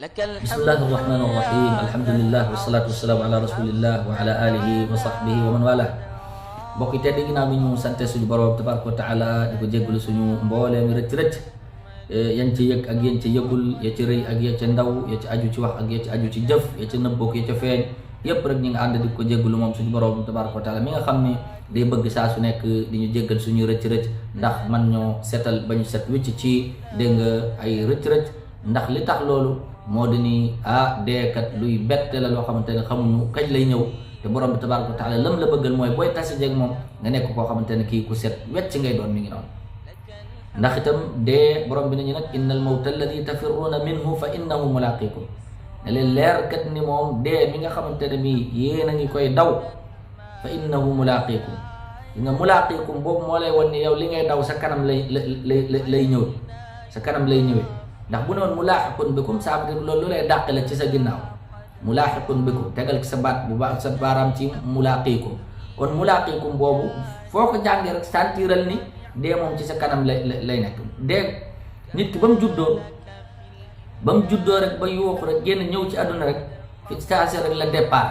Bismillahirrahmanirrahim. Alhamdulillah wassalatu wassalamu ala rasulillah wa ala alihi wa sahbihi wa man wala. Mbokk yi tedd ginnaaw bi ñu sante suñu borom tabaraka wa taala di ko jéggalu suñu mbooleem rëcc yan ci yëg ak yéen ci yëgul ya ci rëy ak ya ci ndaw ya ci aju ci wax ak ya ci aju ci jëf ya ci nëbbook ya ci feeñ yépp rek ñi nga ànd di ko jéggalu moom suñu borom tabaraka wa taala mi nga xam ne day bëgg saa su nekk di ñu jéggal suñu rëcc ndax man ñoo setal ba ñu set wicc ci dégg nga ay rëcc ndax li tax loolu moo di ni deekat luy bette la loo xamante ne xamuñu kañ lay ñëw te borom bi tabaraka wa taala lam la bëggal mooy booy tase jeeg moom nga nekk koo xamante ne kii ku set wecc ngay doon mi ngi noonu ndax itam dee borom bi nañu nag innal mawta alladi tafirruuna minhu fa innahu mulaqikum ne leen leer kat ni moom dee mi nga xamante ne mii yéen a ngi koy daw fa innahu mulaqikum li nga mulaqikum boobu moo lay won ni yow li ngay daw sa kanam lay ñëw sa kanam lay ñëwee ndax bu noon mulaaxiqun bikum ça veut dire loolu lu lay dàqale ci sa ginnaaw mulaaxiqun bikum tegal ci sa baat bu baax sa baaraam ci mulaaqikum kon mulaaqikum boobu foo ko jàngee rek santiral ni dee moom ci sa kanam lay nekk dee nit ki ba mu juddoo rek ba yuuxu rek génn ñëw ci àdduna rek fi station rek la départ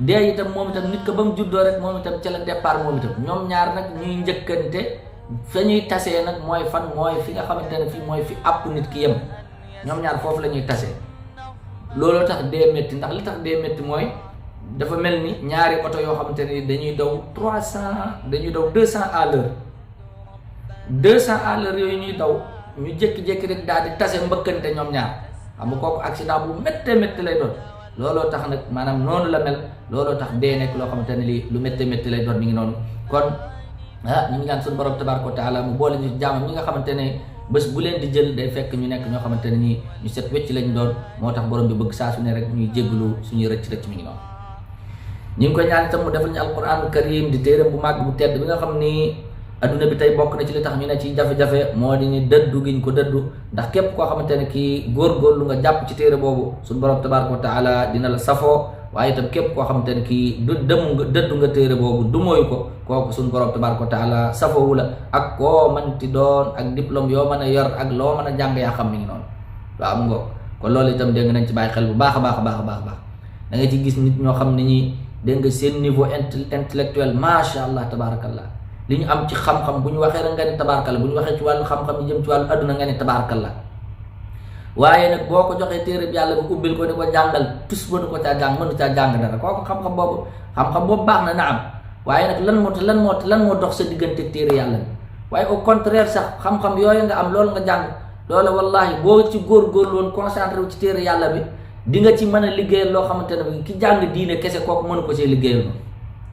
dee itam moom itam nit ko ba mu juddoo rek moom itam ca la départ moom itam ñoom ñaar nag ñuy njëkkante fa ñuy tasee nag mooy fan mooy fi nga xamante ne fii mooy fi àpp nit ki yem ñoom ñaar foofu la ñuy tasee looloo tax dee métti ndax li tax dee métti mooy dafa mel ni ñaari oto yoo xamante ne dañuy daw 200 à l'heure 200 à l'heure yooyu ñuy daw ñu jékki-jékki rek daal di tase mbëkkante ñoom ñaar xam nga kooku accident bu métti lay doon looloo tax nag maanaam noonu la mel looloo tax dee nekk loo xamante ne lii lu métti lay doon mi ngi noonu kon ñu ngi ñaan suñu borom tabaraka wa taala mu boole ñu jaamam ñi nga xamante ne bés bu leen di jël day fekk ñu nekk ñoo xamante ne nii ñu set wecc lañ doon moo tax borom bi bëgg saa su ne rek ñuy jégglu suñuy rëcc mi ngi noonu ñu ngi koy ñaan itam mu defal ñu alquranul karim di téeram bu màgg bu tedd bi nga xam ni adduna bi tey bokk na ci li tax ñu ne ci jafe-jafe moo di ni dëddu giñ ko dëddu ndax képp koo xamante ne kii góorgóorlu nga jàpp ci téere boobu suñu borom tabaraka wa taala dina la safoo waaye itam képp koo xamante ne kii dëddu nga téere boobu du mooyu ko kooku suñu borom tabaraka wa taala safowu la ak koo manti doon ak diplôme yoo mën a yor ak loo mën a jàng yaa xam mi ngi noonu waaw mu ngoog kon loolu itam dégg nañ ci bàyyi xel bu baax a baax da nga ci gis nit ñoo xam ne ñi dégg nga seen niveau intellectuel macha allah tabarakallah li ñu am ci xam-xam bu ñu waxee rek nga ne tabarakallah bu ñu waxee ci wàllu xam-xam yi jëm ci wàllu adduna nga ne tabarakallah waaye nag boo ko joxee téere bi yàlla bu ubbil ko ni ko jàngal tus mënu ko caa jàng mënu caa jàng dara kooku xam-xam boobu baax na am waaye nag lan moo dox sa diggante téere yàlla bi waaye au contraire sax xam-xam yooyu nga am loolu nga jàng loola wallahi boo ci góorgóorlu woon concentré wu ci téere yàlla bi di nga ci mën a liggéeyal loo xamante ne ki jàng diine kese kooku mënu ko see liggéeyal noonu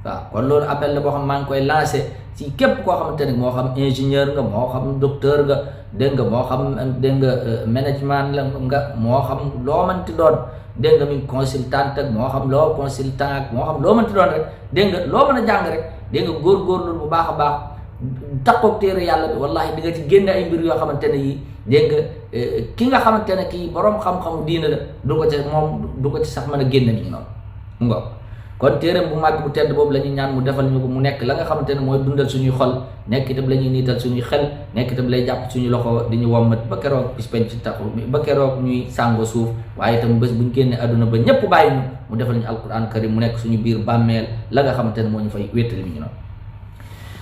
waaw kon loolu appel la boo xam maa ngi koy lancé ci képp koo xamante ne moo xam ingénieur nga moo xam docteur nga dégg nga moo xam dégg nga management la nga moo xam loo mënti doon dégg nga mi consultant ak moo xam loo consultant ak moo xam loo mënti doon rek dégg nga loo mën a jàng rek dégg nga góorgóorlu bu baax a baax takkoog téere yàlla bi wallahi di nga ci génne ay mbir yoo xamante ne yi dégg nga ki nga xamante ne kii borom xam-xamu diina la du ko ci sax mën a génne ni noonu mu nga kon téeram bu màgg bu tedd boobu la ñuy ñaan mu defal ñu ko mu nekk la nga xamante ne mooy dundal suñuy xol nekk itam la ñuy niital suñuy xel nekk itam lay jàpp suñu loxo di ñu wommat ba keroog bis penc ci taxu ba keroog ñuy sàngo suuf waaye itam bés buñ génnee àdduna ba ñëpp bàyyi ñu mu defal ñu alquran karim mu nekk suñu biir bàmmeel la nga xamante ne moo ñu fay wéttali mi ñu noonu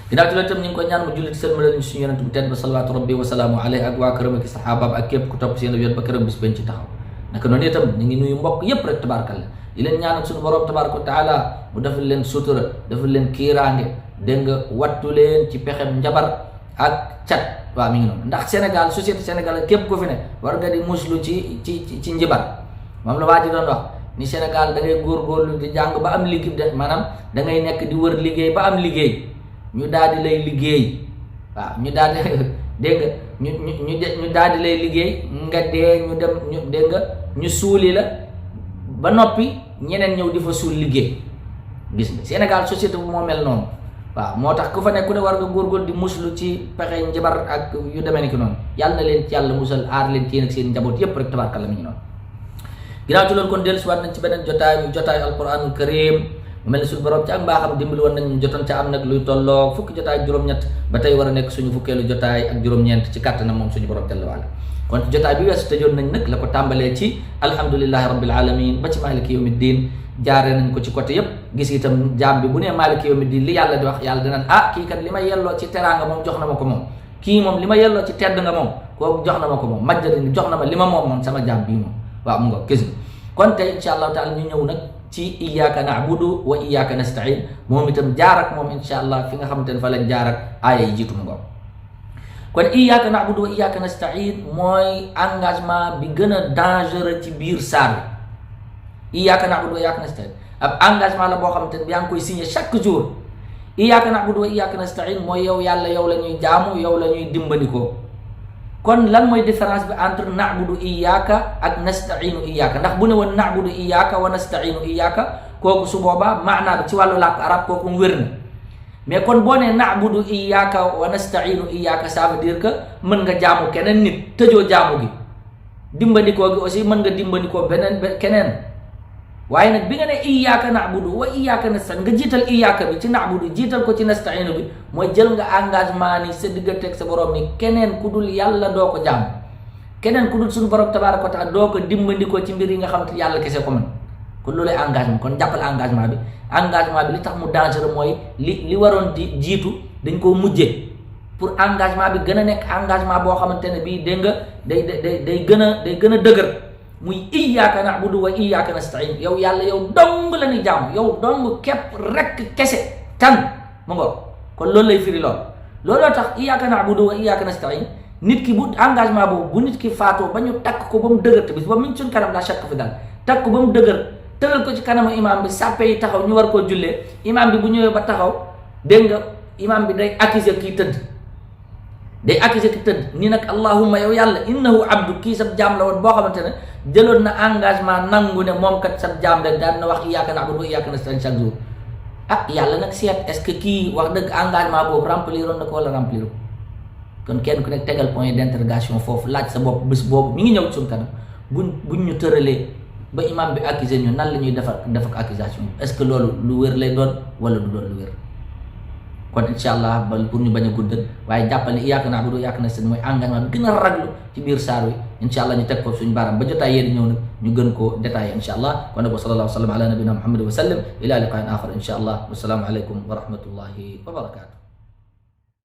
ginnaaw ci loolu itam ñu ngi ko ñaan mu jullit sëlmalal ñu suñu yonent bu tedd ba salawaatu rabbi wa salaamu alayhi ak waa këram ak saxaabaam ak képp ku topp seen yoon ba keroog bis penc ci taxaw naka noonu itam ñu ngi nuyu mbokk yépp rek tabarakallah di leen ñaanal suñu borom tabaraka wa taala mu defal leen sutura defal leen kiiraange dégg nga wattu leen ci pexem njabar ak cat waaw mi ngi noonu ndax Sénégal société Sénégal képp ku fi ne war nga di muslu ci njibar moom la waa ji doon wax ni Sénégal da ngay góorgóorlu di jàng ba am liggéey maanaam da ngay nekk di wër liggéey ba am liggéey ñu daal di lay liggéey waaw ñu daal di dégg nga ñu daal di lay liggéey nga dee ñu dem ñu dégg nga ñu suuli la ba noppi ñeneen ñëw di fa suul liggéey gis nga Sénégal société bu moo mel noonu waaw moo tax ku fa nekk ku ne war nga góorgóor di muslu ci pexe njabar ak yu demee ni ki noonu yàlla na leen ci yàlla musal aar leen ci yéen ak seen njaboot yépp rek tabarkalla mi ngi noonu ginnaaw ci loolu kon dellusiwaat nañ ci beneen jotaay alquranul karim mu mel ni suñu borom ci ak mbaaxam dimbali woon nañ ñu jotoon ca am nag luy tolloo fukki jotaay ak juróom-ñett ba tey war a nekk suñu fukkeelu jotaay ak juróom-ñeent ci kàttanam moom suñu borom jalla waala kon jotaay bi weesu tëjoon nañ nag la ko tàmbalee ci alhamdulillahi rabbil alamin ba ci maliki yawmiddin jaare nañ ko ci côté yépp gis itam jaam bi bu nee maliki yawmiddin li yàlla di wax yàlla danaan kii kat li ma yelloo ci teraanga moom jox na ma ko moom, kii moom li ma yelloo ci tedd nga moom kooku jox na ma ko moom, majjadin jox na ma li ma moom sama jaam bii moom. waaw mu nga gis nga kon tey insha allahu taala ñu ñëw nag ci iyyaka na'budu wa iyyaka nasta'in moom itam jaar ak moom insha allah fi nga xamante ne fa lañ jaar ak aaya yi jiitu mu nga kon iyyaka na'budu wa iyyaka nasta'in mooy engagement bi gën a dangereux ci biir saar bi. iyyaka na'budu wa iyyaka nasta'in ab engagement la boo xamante ne yaa ngi koy signé chaque jour. iyyaka na'budu wa iyyaka nasta'in mooy yow yàlla yow la ñuy jaamu yow la ñuy dimbandikoo. kon lan mooy différence bi entre na'budu iyyaka ak nasta'inu iyyaka ndax bu ne woon na'budu iyyaka wa nasta'inu iyyaka kooku su boobaa maanaa bi ci wàllu làkk arab kooku mu wér na. mais kon boo nee na'budu iyyaka wa nasta'inu iyyaka ça veut dire que mën nga jaamu keneen nit tëjoo jaamu gi, dimbandikoo gi aussi mën nga dimbandikoo keneen. waaye nag bi nga ne iyyaka na'budu wa iyyaka nasta'in nga jiital iyyaka bi ci na'budu jiital ko ci nasta'inu bi mooy jël nga engagement ni sa digganteeg sa borom ni keneen ku dul yàlla doo ko jaam, keneen ku dul suñu borom tabaaraka wa ta'ala doo ko dimbandikoo ci mbir yi nga xamante yàlla kese ko mën. kon loolu engagement kon jàppal engagement bi li tax mu dangereux mooy li waroon di jiitu dañ koo mujjee pour engagement bi gën a nekk engagement boo xamante ne bii dégg nga day gën a dëgër. muy iyyaka na'budu wa iyyaka nasta'in yow yàlla yow dong la ñuy jaamu yow dong képp rek kese tan mu ngo kon loolu lay firi looloo tax iyyaka na'budu wa iyyaka nasta'in nit ki bu engagement boobu bu nit ki faatoo ba ñu takk ko ba mu dëgër te bis ba mu ngi suñ kanam la chakk fi dal takk ko ba mu dëgër tëral ko ci kanamu imam bi sàppe yi taxaw ñu war koo jullee imam bi bu ñëwee ba taxaw dégg nga imam bi day accuser kii tëdd ni nag allahumma yow yàlla innahu abdu kii sab jaam la woon boo xamante ne jëloon na engagement nangu ne moom kat sab jaam la daan na wax iyyaka na'budu wa iyyaka nasta'in chaque jour. yàlla nag seet est-ce que kii wax dëgg engagement boobu remplir woon na ko wala remplir kon kenn ku nekk tegal point d'interrogation foofu laaj sa bopp bés boobu mi ngi ñëw suñu kanam buñ ñu tëralee ba imam bi accuser ñu nan la ñuy def ak accusation est-ce que loolu lu wér lay doon wala du doon lu wér. kon incha allah ba pour ñu bañ a guddal waaye jàppale iyyaka na'budu wa iyyaka nasta'in mooy engagement bi gën a raglu ci biir saar wi incha allah ñu teg ko suñu baaraam ba jotaay yéen ñëw nag ñu gën koo détaillé incha allah kon nag wa sallallahu wa sallam ala nabina muhammad wa sallam ila liqa'in akhar incha allah wasalaamu aleykum wa rahmatullahi wa barakatuh.